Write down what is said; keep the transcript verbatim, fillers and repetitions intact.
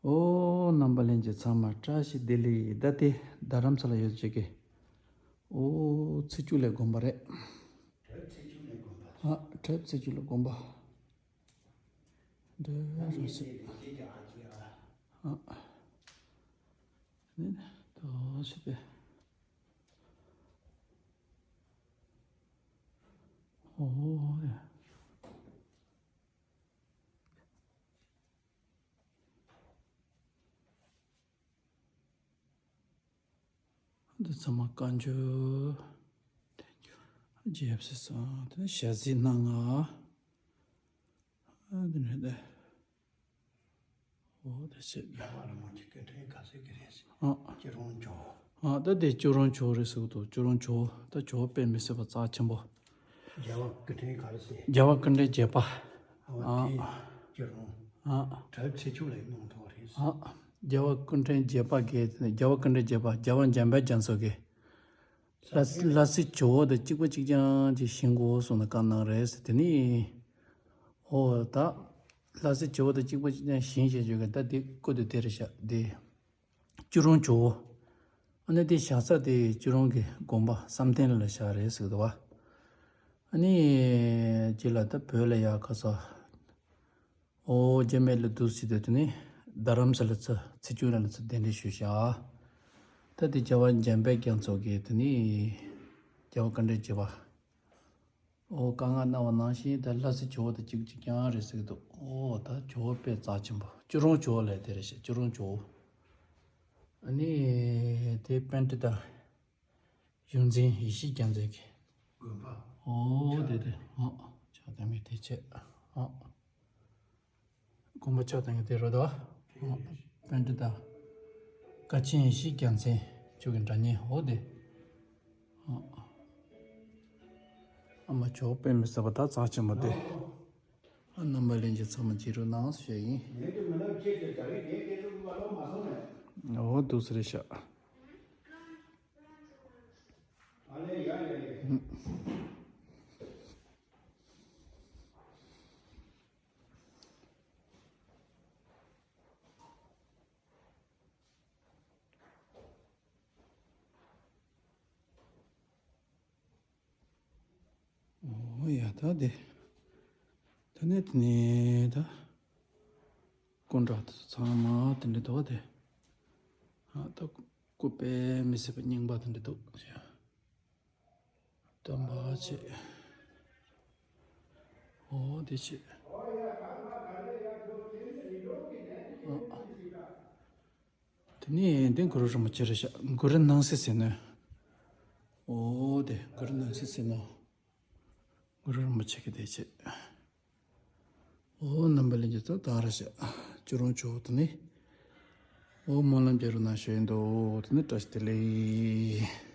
ཨོ་རྣམ་པ་ལྷན་རྒྱས་ཚང་མ་བཀྲ་ཤིས་བདེ་ལེགས། ད་དེ་རྡ་རམ་ས་ལ་ཡོད་ཅིག་གི། ཨོ་ཚེས་བཅུ་ལ་དགོན་པ་རེད། བྲག་ཚེས་བཅུ་ལ་དགོན་པ། ཨ་བྲག་ཚེས་བཅུ་ལ་དགོན་པ། འདྲ་རེད་ཟེར། ཨ་ནི་དོ་ཞེས་པས། ཨོ་ཡ། འདི་ཚང་མ་བཀའ་འགྱུར། བརྒྱད་པ་སོང་དེ་ནས་ཞལ་གཟིགས་སྣ་ལྔ། ཨ་འདི་ནས་དེ། འོ་དེ་བྱས། རྒྱལ་བ་རིན་པོ་ཆེ་སྐུ་ཕྲེང་ག་ཚོད་ཀྱི་རེད་ཟེར། ཨ། སྐྱིད་རོང་ཇོ། ཨ་ད་དེ་སྐྱིད་རོང་ཇོ་རེད་ཟེར་གི་འདུག་སྐྱིད་རོང་ཇོ། ད་ཇོ་དཔེ་མི་སྲིད་པ་རྩ་ཆེན་པོ། རྒྱལ་བ་སྐུ་ཕྲེང་ག་རེ་ཟེར། རྒྱལ་བ་སྐུ་ཕྲེང་བརྒྱད་པ། ཨ་ཨ། དེ་སྐྱིད་རོང་། ཨ། བྲག་ཚེས་བཅུ་ལ་གནང་ཐོག་རེད། ཨ། རྒྱལ་བ་སྐུ་ཕྲེང་བརྒྱད་པ་གི་རྒྱལ་བ་སྐུ་ཕྲེང་བརྒྱད་པ་རྒྱལ་བ་འཇམ་དཔལ་རྒྱ་མཚོ་གི། ལྷ་ལྷ་སྲས་ཇོ་བོ་དང་གཅིག་པ་གཅིག་རྐྱང་གཅིག་བཞེངས་དགོས་གསུངས་ནས་བཀའ་གནང་རེད་ཟེར། དེ་ནི། ཨོ་ད། ལྷ་སྲས་ཇོ་བོ་དང་གཅིག་པ་གཅིག་རྐྱང་བཞེངས་བྱས་བརྗོད་མཁན་ད་དེ་སྐུ་དེ་དེ་རེད་ཤག་དེ། སྐྱིད་རོང་ཇོ་བོ། ཨ་ནི་དེ་བཞག་ས་དེ་སྐྱིད་རོང་གི་དགོན་པ་བསམ་གཏན་ལ་བཞག་རེད་ཟེར་གི་འདུག་བ། ཨ་ནི། རྗེས་ལ་ད་བོད་ལ་ཡར་ཁ་ས། ཨོ་རྒྱ་མེད་ལ་འདུག་ཟེར་དུས་དེ་ནི་རྡ་རམ་ས་ལ་ཚུར་ཚེས་བཅུ་ལ་ཚུར་གདན་འདྲེན་ཞུས་ཤག་ད་དེ་རྒྱལ་བ་འཇམ་དཔལ་རྒྱ་མཚོ་གིས་དེ་ནི་རྒྱལ་བ་སྐུ་ཕྲེང་བརྒྱད་པ། ཨོ་བཀའ་མངགས་གནང་བ་ནང་བཞིན་ད་ལྷ་སྲས་ཇོ་བོ་དང་གཅིག་གཅིག་རྐྱང་རེད་ཟེར་གི་འདུག་ཨོ་ད་ཇོ་བོ་དཔེ་རྩ་ཆེན་པོ་སྐྱིད་རོང་ཇོ་བོ་ལབ་དེ་རེད་ཤག་སྐྱིད་རོང་ཇོ་བོ། ཨ་ནི་དེ་པཎྜི་ཏ། ཡོངས་འཛིན་ཡེ་ཤེས་རྒྱལ་མཚན་གྱི། དགོན་པ། ཨོ་དེ་དེ་ཨ། ཕྱག་དང་པོའི་དེ་བྱས་ཨ། དགོན་པ་ཕྱག་དང་པོའི་དེ་རེད་དོ། ཨ། པཎྜི་ཏ། དཀའ་ཆེན་ཡེ་ཤེས་རྒྱལ་མཚན་མཆོག་གི་འདྲ་བརྙན་ཨོ་དེ། ཨ། ཨ་མ་ཇོ་བོ་དཔེ་མི་སྲིད་པ་ད་རྩ་ཆེན་པོ་དེ། ཨ་རྣམ་པ་ལྷན་རྒྱས་ཚང་མ་མཇལ་རོགས་གནང་ཞུ་ཡ་ཡིན། ཨོ་འདུག་སེ་རེད་ཤག་ཨོ་ཡ་ད་དེ། ད་ནས་དེ་ནས་ད། སྐུ་འདྲ་དེ་ཚང་མ་དེ་འདྲ་འདུག་བ་དེ། ཨ་ད་སྐུ་དཔེ་མི་སྲིད་པ་རྙིང་པ་དེ་འདྲ་འདུག་སྟོན་པ་བྱས། ཨོ་དེ་བྱས། ཨ། དེ་ནས་འདི་གུ་རུ་རིན་པོ་ཆེ་རེད་ཤག་གུ་རུ་སྣང་སྲིད་ཟེར་ནོ། ཨོ་དེ་གུ་རུ་སྣང་སྲིད་ཟེར་ནོ། གུ་རུ་རིན་པོ་ཆེ་གི་དེ་བྱས། ཨོ་རྣམ་པ་ལྷན་རྒྱས་ཚོ་ད་རེད་ཤག་སྐྱིད་རོང་ཇོ་བོ་དེ་ནི། ཨོ་སྨོན་ལམ་རྒྱག་རོགས་གནང་ཞུ་ཡིན་དོ། དེ་ནི་བཀྲ་ཤིས་བདེ་ལེགས།